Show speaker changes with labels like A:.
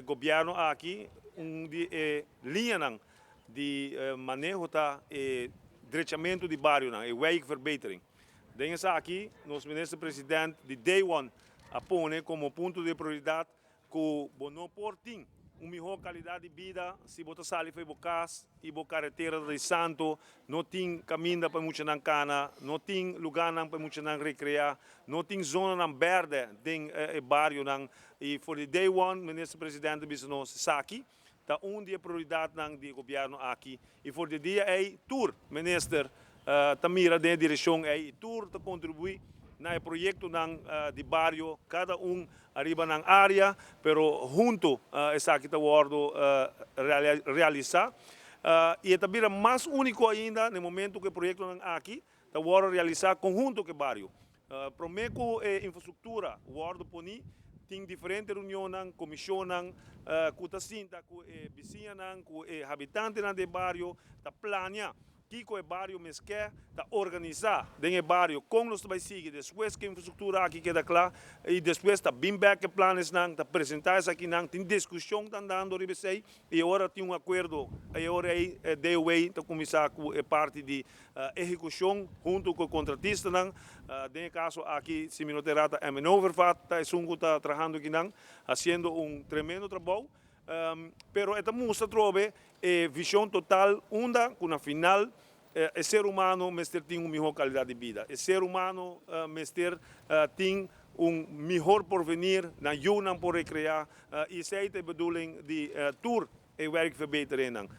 A: Gobièrnu aki, un di e liñanan di maneho ta e drechamentu di barionan, e wijkverbetering. Den esaki, nos minister president di day one a pone komo punto di prioridat ku bo no por tin un mihó kalidat di bida si bo ta sali for di bo kas i bo karetera ta di santu, no tin kaminda pa e muchanan kana, no tin lugánan pa e muchanan rekreá, no tin zonanan bèrdè den e barionan. I for di day one minister president a bisa nos esaki ta un di e prioridatnan di e gobièrnu aki i for di e dia ei tur minister ta mira den e direkshon ei i tur ta kontribuí na e proyektonan di bario, kada un ariba nan área, pero huntu esaki ta wòrdu realisá. I e ta bira mas úniko ainda na e momentu ku e proyektonan aki ta wòrdu realisá konhunto ku e bario. Promé ku e infrastruktura wòrdu poní, tin diferente reunionnan, komishonnan ku ta sinta ku e bisiñanan, ku e habitantenan di e bario, ta plania kiko e bario mes ke, ta organisá den e bario kon nos ta bai sigui despues ku e infrastruktura aki keda kla i despues ta bin bèk e planesnan, ta presentá esakinan, tin diskushon ta andando riba esei i ora tin un akuerdo e ora ei DOW ta kuminsá ku e parti di ehekushon huntu ku e kontratistanan. Den e kaso aki si mi no ta erá ta MNO Vervat ta esun ku ta trahando akinan hasiendo un tremendo trabou. Pero e ta mustra atrobe e vision total unda cu na final e ser humano mester tin un mihor calidad di bida. E ser humano mester tin un mihor porvenir, nan yunan por recrea y esey ta e bedoeling di tur e werkverbeteringnan.